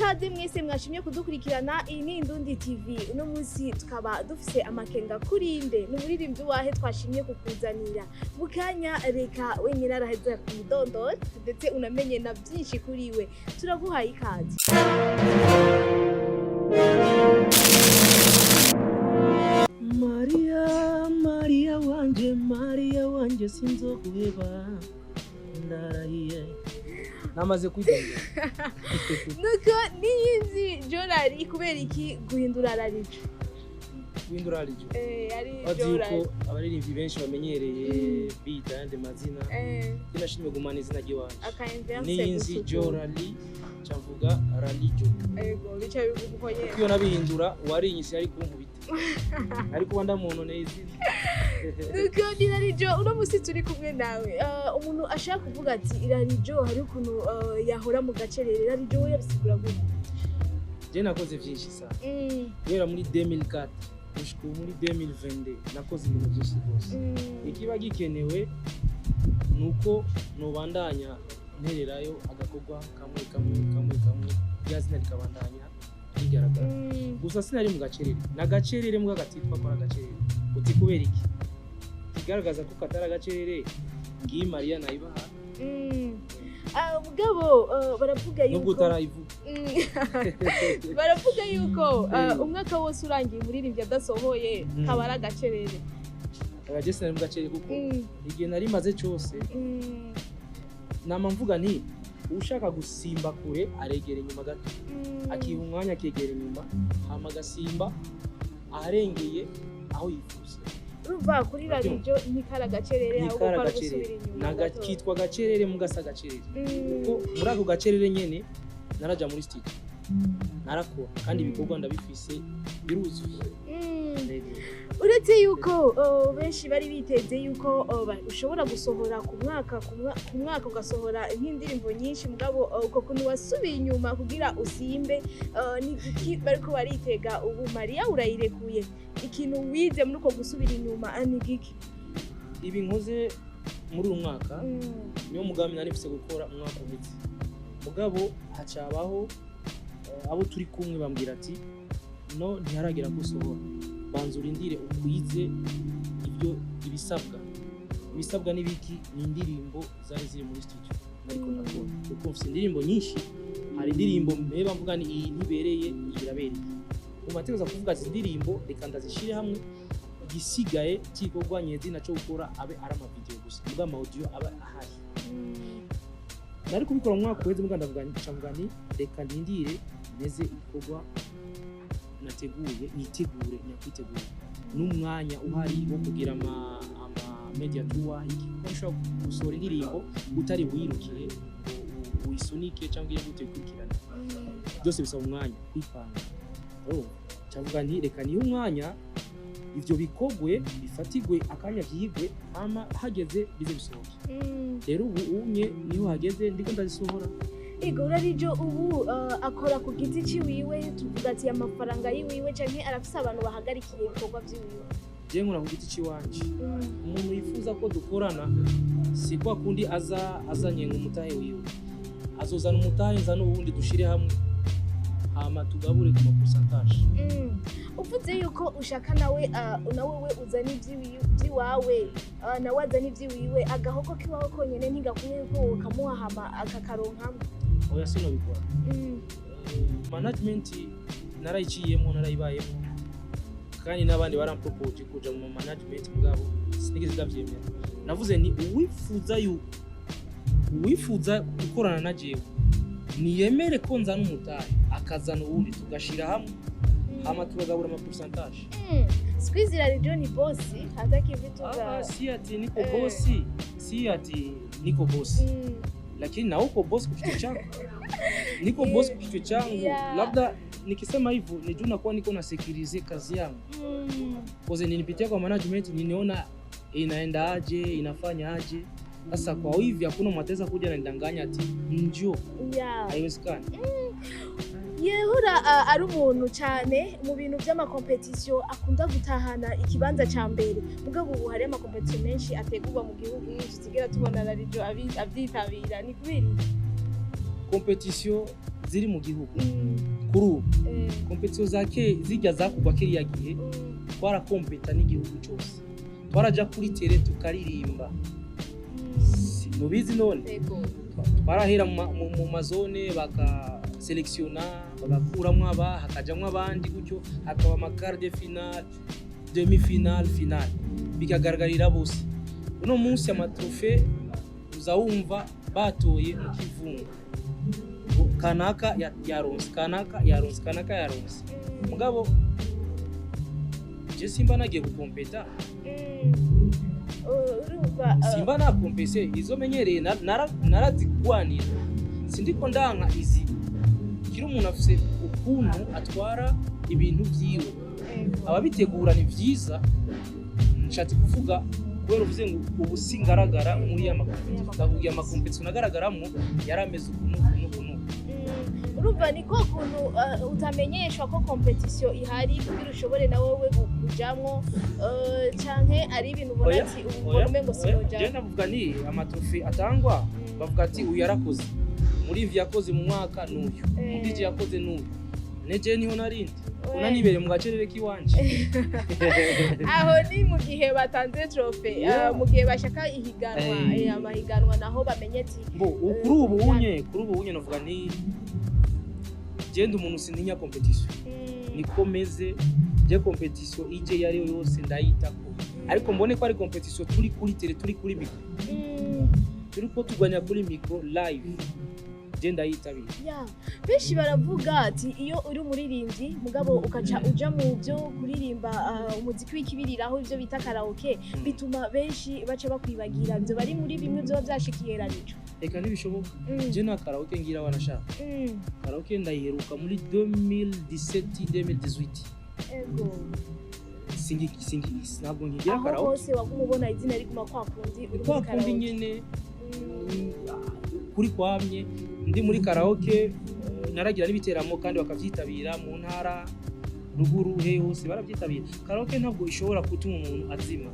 Ikaze mwese mwashimye kudukurikirana. Iyi ni Indundi TV. Uno munsi tukaba dufise amakenga kuri nde? Ni umuririmbyi wahe twashimye kukuzanira mu kanya? Reka wenyine araheza kumudondora, ndetse unamenye na byinshi kuri we. Turaguhaye ikaze. Mariya, Mariya wanje, Mariya wanje, sinzoguheba, ndarahiye, namaze kwidondora. Nuko niyinzi Jorali, kubera iki guhindura Rarijo? Guhindura Rarijo? Eh, ari Bazi Jorali. yuko abaririmbyi benshi bamenyereye bita ayandi mazina. Nashimye gumana izina ry'iwanje. Aka inverse. Niyinzi Jorali, cavuga Ralijo. Ego, bica bivuga uko nyene. Kuko iyo nabihindura, uwarinyise yari kunkubita, ariko uba ndamunoneye izina. Nuko ni Rarijo uno musi turi kumwe nawe. Umuntu ashaka kuvuga ati Rarijo hari ukuntu yahora mu gacerere, Rarijo we yabisigura gute? Je nakoze vyinshi sana. Guhera muri 2004 gushika ubu muri 2022, nakoze ibintu byinshi rwose. Ikiba gikenewe nuko nobandanya ntererayo agakorwa kamwe kamwe kamwe kamwe, rya zina rikabandanya rigaragara. Gusa sinari mu gacerere, nagacerere mbwa gatitwa ko ari agacerere. Uti kubera iki? Kigaragaza ko katari agacerere, ngiyi Mariya nayibaha. Ah, mugabo baravuga nubwo yuko utarayivuga. Baravuga yuko umwaka wose urangiye umuririmbyi adasohoye kaba ari agacerere. Oya, je sinari mu gacerere kuko igihe nari maze cyose nama mvuga nti ushaka gusimba kure aregera inyuma gato, akiha umwanya, akegera inyuma, hama agasimba aharengeye aho yifuza. Urumva kuri Rarijo ntikari agacerere, ahubwo Ntikari ko ari agacerere. gusubira inyuma gato. Kitwa gacerere mugasa gacerere, kuko muri ako gacerere nyene naraja muri studio, narakora, kandi ibikorwa ndabifise, biruzuye. Uretse yuko benshi bari biteze yuko ushobora gusohora ku mwaka, ku mwaka ugasohora nk'indirimbo nyinshi, mugabo uko kuntu wasubiye inyuma kugira usimbe, ni iki bariko baritega? Ubu Mariya urayirekuye, ikintu wize muri uko gusubira inyuma ni giki? Ibi nkoze muri uyu mwaka niwo mugambi nari mfise gukora umwaka uheze, mugabo hacabaho abo turi kumwe bambwira ati no ntiharagera gusohora, banza urindire ukwize ibyo ibisabwa. Ibisabwa n'ibiki? Ni indirimbo zari ziri muri studio nariko ndakora, kuko mfise indirimbo nyinshi. Hari indirimbo mbeba mvuga ni iyi ntibereye, iyi irabereye. Mu mategereza kuvuga izi ndirimbo reka ndazishire hamwe, igisigaye cy'igikorwa nyezina cyo gukora abe ari amavideo gusa, muga ama audio aba ahari. Nari kubikora mu mwaka uheze, muga ndavuga ncavuga nti reka ndindire meze igikorwa nateguye, nitegure nyakwitegura n'umwanya uhari wo kugira ama media tour iki, kuko nshobora gusohora indirimbo utari buyirukire ngo uyisunike cyangwa ire gute ikurikirane. Byose bisaba umwanya, kwipanga. Urumva, ncavuga nti reka nihe umwanya ivyo bikogwe, bifatigwe akanya, vyigwe, hama hageze bize bisohoke. Rero ubu unye niho hageze, ndiko ndazisohora. Ego, Rarijo ubu akora ku giti ciwiwe, tuvuga ati amafaranga yiwiwe, canke arafise abantu bahagarikiye ibikorwa vyiwiwe? Je nkora ku giti ciwanje. Umuntu yifuza ko dukorana, si kwa kundi aza azanye ngo umutahe wiwe, azozana umutahe, nzana uwundi, dushire hamwe, hama tugabure ku ma pourcentage. Uvuze yuko ushaka nawe nawe we uzana ivy'iwawe, nawe azana ivy'iwiwe, agahogo k'iwawe konyene ntigakwiye yuko ukamuha hama akakaronkamo? Oya, sinobikora. Management narayiciyemo, narayibayemo, kandi n'abandi barampropoje kuja mu management, mugabo sinigeze ndavyemera. Navuze ni uwifuza yuko uwifuza gukorana na jewe niyemere ko nzana umutahe, akazana uwundi, tugashira hamwe, hama tukagabura ama pourcentage. Siku hizi Rarijo ni bosi, hataki vitu Ah, za si ati niko bosi, si ati niko bosi, lakini na uko bosi kwa kichwa chako. Niko bosi kwa kichwa changu. Labda nikisema hivyo ni juu nakuwa niko na sécuriser kazi yangu. Koze nilipitia kwa management, niniona inaenda aje, inafanya aje. Sasa kwa hivi hakuna mwateza kuja na nidanganya ati njoo, haiwezekani. Yehora ari umuntu cyane mu bintu by'amakompetisiyo akunda gutahana ikibanza ca mbere, mugabo ubu hariyo amakompetisiyo menshi ategurwa mu gihugu, tusigera tubona Rarijo abyitabira. Ni kubera iki? Compétition ziri mu gihugu kuri ubu, compétition za ke zijya zakugwa kiriya gihe, twarakompeta n'igihugu cyose, twaraja kuri terrain tukaririmba. Mubizi none? Ego. Twarahera mu ma zone, bakaselekisiona, bagakuramwo aba, hakajamwo abandi gutyo, hakaba ama quart de finale, demi finale, finale, bikagaragarira bose. Uno munsi ama trophée uza wumva batoye mu kivunga ngo kanaka yaronse, kanaka yaronse, kanaka yaronse. Mugabo je simba nagiye gukompeta. Urumva Simba nakompese, izo menyereye narazigwanira, sindiko ndanka izi. Kiri umuntu afise ukuntu atwara ibintu vyiwe. Ababitegura ni vyiza. Nshatse kuvuga, kubera uvuze ngo ubu singaragara muri ya ma compétition, ndakubwiye ama compétition nagaragaramwo yari ameze ukuntu ukuntu ukuntu. Urumva ni ko kuntu utamenyeshwa ko compétition ihari kugira ushobore na wowe kujamwo, canke ari ibintu ubona Oya, ati ubu oya, mbona umengo oya, sinojamwo? Je navuga ni ama trophée atangwa, bavuga ati uyu yarakoze muri ivyo yakoze mu mwaka n'uyu mu DJ yakoze n'uyu, neje niho narindi una nibereye mu gacerere k'iwanje. Aho ni mu gihe batanze trophée, mu gihe bashaka ihiganwa, amahiganwa naho bamenye ati Mbo kuri ubu unye navuga ni genda umuntu sintinya compétition. Niko meze je, compétition ije iyo ariyo yose ndayitako, ariko mbone ko ari compétition turi kuri terrain, turi kuri micro, turi ko tugwanya kuri micro live, je ndayitabira. Ya, benshi baravuga ati iyo uri umuririmbyi mugabo ukaca uja mu byo kuririmba umuziki w'ikibiriraho, ibyo bita karaoke, bituma benshi baca bakwibagira. Ibyo bari muri bimwe byoba byashikiye Rarijo? Reka, ntibishoboka. Je nta karaoke ngira wanashaka. Karaoke ndayiheruka muri 2017, 2018. Singi singi, ntabwo nkigira Aho karaoke. hose waguma ubona izina riguma kwa kundi uri Kwa muri kundi karaoke. nyene. Kuri kwamye ndi muri karaoke, naragira n'ibiteramo kandi bakavyitabira mu ntara ruguru, he hose barabyitabira. Karaoke ntabwo ishobora gutuma umuntu azima,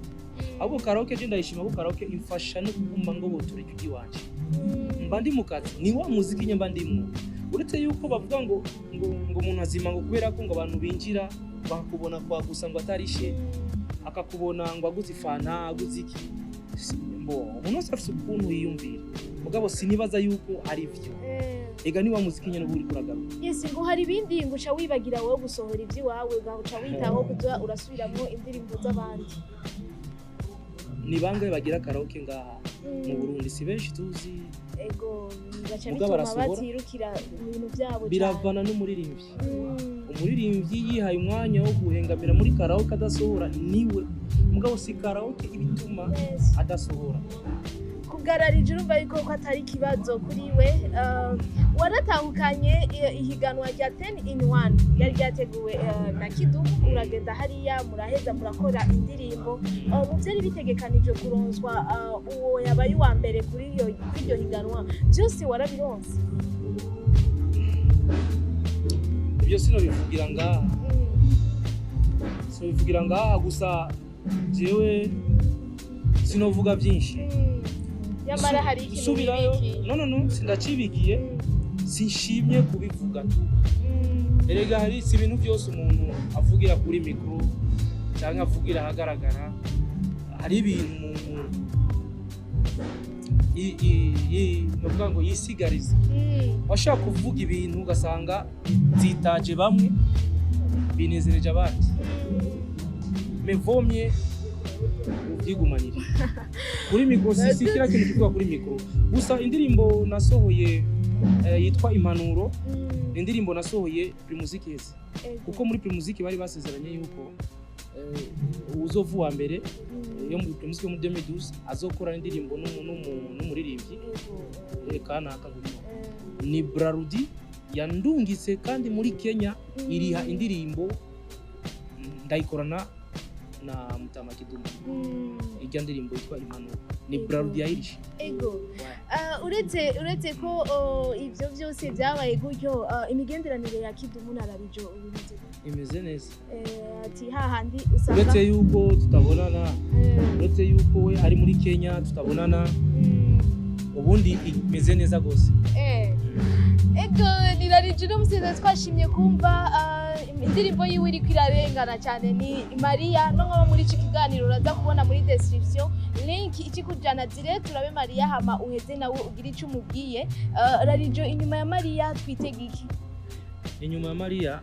ahubwo karaoke je ndayishima ko karaoke imfasha no kuguma ngobotora ijwi ry'iwanje. Mba ndi mu kazi, ni wa muziki nye mba ndimwo. Uretse yuko bavuga ngo umuntu azima ngo kubera ko ngo abantu binjira bakakubona kwa gusa ngo atarishe, akakubona ngo aguze ifanta, aguze iki. Mbo umuntu wese afise ukuntu yiyumvira, mugabo sinibaza yuko ari vyo. Ega ni wa muziki nyene uba uriko uragaruka. Yes, ngo hari ibindi ngo uca wibagira wowe gusohora iby'iwawe, ugaca witaho kuza urasubiramwo indirimbo z'abandi. Ni bangahe bagira karaoke ngaha mu Burundi? Si benshi tuzi. Ego, bigaca Mugabo bituma arasohora. batirukira ibintu byabo cyane. Biravana n'umuririmbyi. Umuririmbyi yihaye umwanya wo guhengamira muri karaoke adasohora niwe, mugabo si karaoke ibituma adasohora. Kugararije, urumva yuko ko atari ikibazo kuri we. Waratahukanye ihiganwa rya 10 in 1 ryari ryateguwe na Kidumu, uragenda hariya muraheza murakora indirimbo. Mu vyari bitegekanijwe kuronswa uwo yabaye uwa mbere kuri iryo higanwa, byose warabironse? Ibyo sinobivugira ngaha. Sinobivugira ngaha, gusa jewe sinovuga byinshi. Nyamara hari ikintu Subirayo. wibikiye. No, no, no, sindacibikiye. Sinshimye kubivuga tu. Erega hari si ibintu byose umuntu avugira kuri micro cyangwa avugira ahagaragara. Hari ibintu umuntu novuga ngo yisigariza. Washaka kuvuga ibintu ugasanga byitaje bamwe, binezereje abandi. Mevomye ubyigumanire kuri micro. Si kiriya kintu kivuga kuri micro gusa. Indirimbo nasohoye yitwa Impanuro, ni indirimbo nasohoye Primusic heze, kuko muri Primusic bari basezeranye yuko uzova uwa mbere yo muri Primusic yo muri 2012 azokora indirimbo n'umuririmbyi kanaka gutyo. Ni Brarudi yandungitse kandi muri Kenya iriha indirimbo, ndayikorana na Mutama Kidumu. Ijya ndirimbo yitwa Impanuro ni Brarudi yayirishe. Ego. Uretse ko ibyo byose byabaye gutyo, imigenderanire ya Kidumu na Rarijo ubu imeze gute? Imeze neza. Ati hahandi usanga Uretse yuko tutabonana, uretse yuko we ari muri Kenya tutabonana, ubundi imeze neza rwose. Ego nirarije uno musi twashimye kumva indirimbo yiwe iriko irarengana cyane, ni Maria. No nkaba muri iki kiganiro uraza kubona muri description link ikikujana direct urabe Maria, hama uheze nawe ugira icyo umubwiye. Rarijo, inyuma ya Maria twitega iki? Inyuma ya Maria,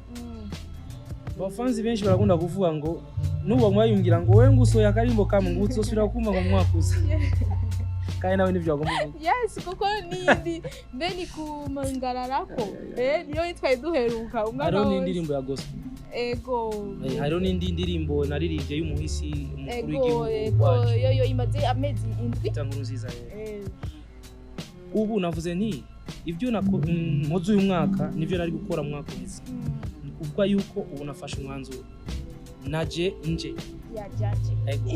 abafanzi benshi barakunda kuvuga ngo n'ubu bamwe bayumbwira ngo wowe ngo usohoye akarimbo kamwe, ngo uzosubira kumva ngo mu mwaka uza, kandi nawe nivyo bagomba kuvuga. Yes, kuko n'iyindi mbe ni kumangararako niyo yitwaye duheruka umwaka Hariho wose. n'indirimbo ya gospel. Hariho n'indi ndirimbo naririmbye y'umuhisi umukuru w'igihugu wacu. Yoyo imaze amezi 7. Peter Nkurunziza rero. Ubu navuze nti ibyo nkoze uyu mwaka nivyo nari gukora mu mwaka uheze. Ni ukuvuga yuko ubu nafashe umwanzuro, naje nje. Yajaje. Ego,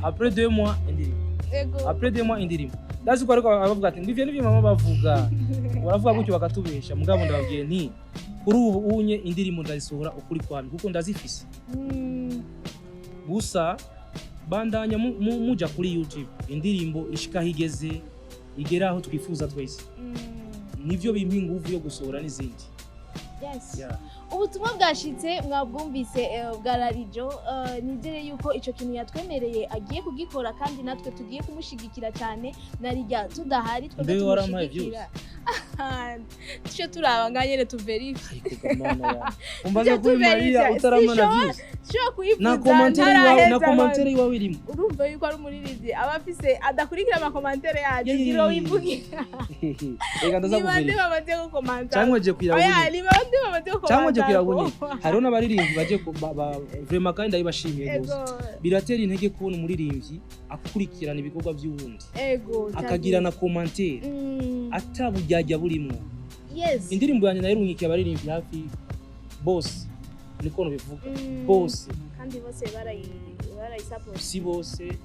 après 2 mois indirimbo. Après 2 mois indirimbo. Ndazi ko ariko bavuga ati ngo ivyo nivyo mama bavuga, baravuga gutyo bakatubesha, mugabo ndababwiye nti kuri ubu unye indirimbo ndazisohora ukuri kwami kuko ndazifise. Gusa bandanya muja kuri YouTube, indirimbo ishika aho igeze, igera aho twifuza twese. Nivyo bimpa inguvu yo gusohora n'izindi. Yeah. Ubutumwa bwashitse, mwabwumvise bwa Rarijo. Nizere yuko ico kintu yatwemereye agiye kugikora, kandi natwe tugiye kumushigikira cyane narijya tudahari twebwe Mbe warampaye? Tumushigikira, tuce turaba nga nyene tuverifye. Ariko gamana yawe, umbaza Tujye kuri Maria tuverifya, utaramana sishobora views Ushobora kuyivuza na commentaire iwawe na ntaraheza. commentaire iwawe irimo. Urumva yuko ari umuririmbyi aba afise adakurikira amakomantere yacu. Yeah, Gira yeah, wivugira. Reka ndaza Ni bande kuverifya. bamaze gukomanta? Cyangwa je kwira Oya, bunye. ni bande bamaze gukomanta? Cyangwa je kwira bunye, hariho n'abaririmbyi baje vraiment, kandi ndabibashimiye rwose. Biratera intege kubona umuririmbyi akurikirana ibikorwa by'uwundi, akagira na commentaire ataburyarya burimwo. Indirimbo yanjye nayirungikiye abaririmbyi hafi bose, niko nubivuga, bose. Kandi bose barayisupport. Si bose.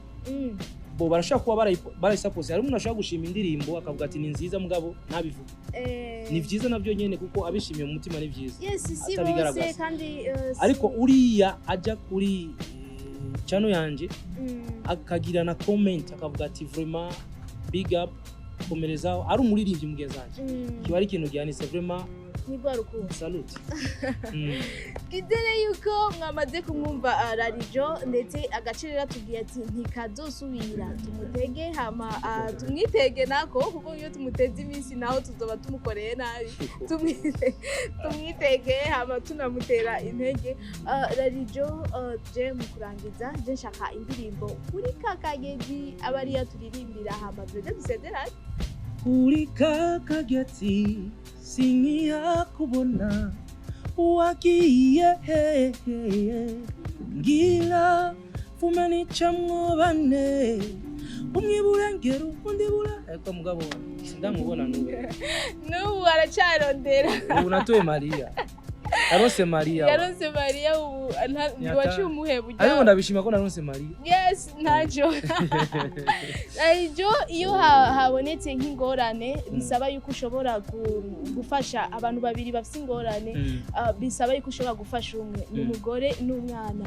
Bo barashobora kuba barayisupport. Hari umuntu ashobora gushima indirimbo akavuga ati ni nziza, mugabo ntabivuga. Ni vyiza navyo nyene, kuko abishimiye mu mutima ni vyiza, Yes, si bose. atabigaragaza. Kandi Ariko uriya aja kuri channel yanje akagira na comment akavuga ati vraiment big up, komerezaho, ari umuririmbyi mugenzi wanje, kiba ari ikintu gihanitse vraiment. Ni rwa rukundo. Salute. Twizere yuko mwamaze kumwumva Rarijo, ndetse agace rero atubwiye ati ntikazosubira. Tumutege hama tumwitege nako, kuko iyo tumuteze iminsi naho tuzoba tumukoreye nabi. Tumwitege hama tunamutera intege. Rarijo, je mu kurangiza je nshaka indirimbo kuri kakagezi aba ariyo turirimbira, hama tuze dusezerane. Kuri ka kagezi sinkihakubona, wagiye hehe? Ngira fume nicamwo bane, umwe iburengero undi bura, ariko mugabo sindamubona n'ubu. N'ubu aracarondera. Ubu natoye Mariya, narose Mariya. Yaronse Mariya ubu ntiwaciye umuheba ujya. Ariko ndabishima ko naronse Mariya. Yes, ntacyo aribyo. Iyo habonetse nk'ingorane bisaba yuko ushobora gufasha abantu babiri bafite ingorane, bisaba yuko ushobora gufasha umwe, ni umugore n'umwana.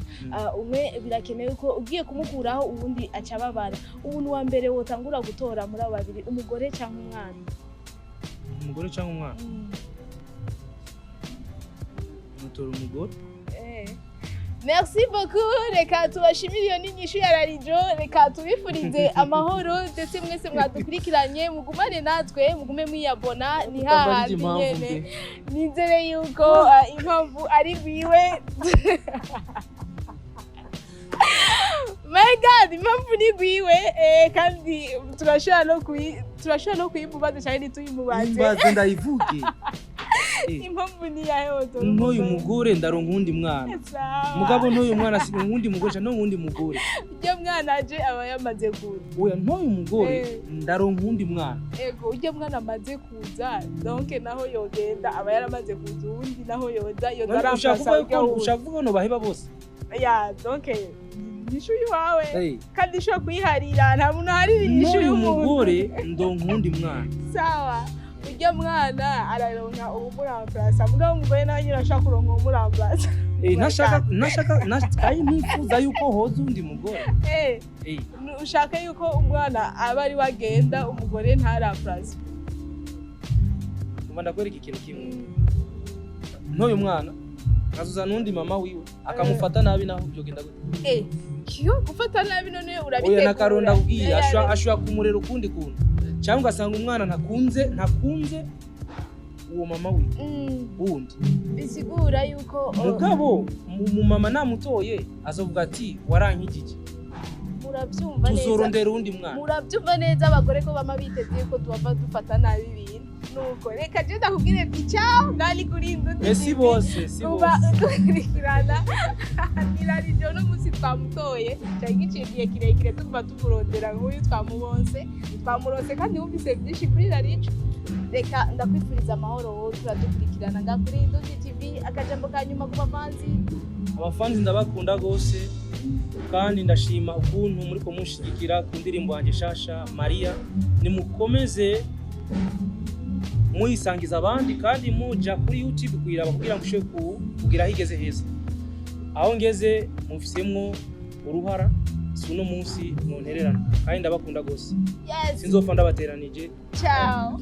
Umwe birakenewe ko ugiye kumukuraho uwundi aca ababara. Umuntu wa mbere wotangura gutora muri abo babiri, umugore cyangwa umwana? Umugore cyangwa umwana? Mutora umugore. Merci beaucoup. Reka tubashimire, iyo ni inyishu ya Rarijo. Reka tubifurize amahoro, ndetse mwese mwadukurikiranye mugumane natwe, mugume mwiyabona, ni hahandi Utabajije impamvu nyene. mbe. Nizere yuko impamvu ari gwiwe. My God, impamvu ni gwiwe, kandi turashobora no kuyimubaza cyane ntituyimubaze. Imbaze ndayivuge. Impamvu ni yahe wotora Ntoye umugore? Umugore ndaronka uwundi mwana. Sawa. Mugabo ntoye umwana si uwundi mugore, canke uwundi mugore. Ujya mwana aje aba yamaze kuza. Oya, ntoye umugore ndaronka uwundi mwana. Ego, ujya mwana amaze kuza, donc naho yogenda aba yaramaze kuza, uwundi naho yoza yoza None ushaka aramfasa kuvuga ujya ko wundi. ushaka kuvuga ngo baheba bose? Ya, donc inyishu yiwawe, kandi ishobora kuyiharira, nta muntu aharira inyishu Ntoye y'umuntu. umugore ndonka uwundi mwana. Sawa, ujya mwana araronka uwumuramplasa, mugabo umugore nawe nyine ashaka kuronka uwumuramplasa. Ntashaka kandi ntifuza yuko hoza uwundi mugore. Ushaka yuko umwana aba ari we agenda, umugore ntaramplase. Umva, ndakwereka ikintu kimwe. Ntoye umwana, nkazuza n'undi mama wiwe akamufata nabi, naho byogenda gute? Kiyo gufata nabi none urabitegura? Oya, nakaronda kubwiye. Ashobora kumurera ukundi kuntu, cyangwa ugasanga umwana ntakunze uwo mama wiwe wundi. Bisigura yuko Mugabo mu mama namutoye azovuga ati: "Warankijije." Murabyumva neza. Tuzorondera uwundi mwana. Murabyumva neza, abagore ko bama biteze yuko tubava dufata nabi ibintu. Nuko reka je ndakubwire ati ciao, ngani kuri Indundi Si TV. bose, si Kuba bose. dukurikirana irarijo, no munsi twamutoye, cyari giciye igihe kirekire tuguma tumurondera. Nk'uyu twamubonse, twamurose, kandi wumvise byinshi kuri rarijo. Reka ndakwifuriza amahoro wowe turadukurikirana nga kuri Indundi TV. Akajambo ka nyuma ku bafanzi? Abafanzi ndabakunda gose, kandi ndashima ukuntu muri kumushigikira ku ndirimbo yanjye shasha Maria. Nimukomeze muyisangiza abandi, kandi muja kuri YouTube kuyiraba kugira ngo ushobore kugira aho igeze heza. Aho ngeze mufisemwo uruhara, si uno munsi nontererana, kandi ndabakunda gose. Yes. Sinzopfa ndabateranije. Ciao.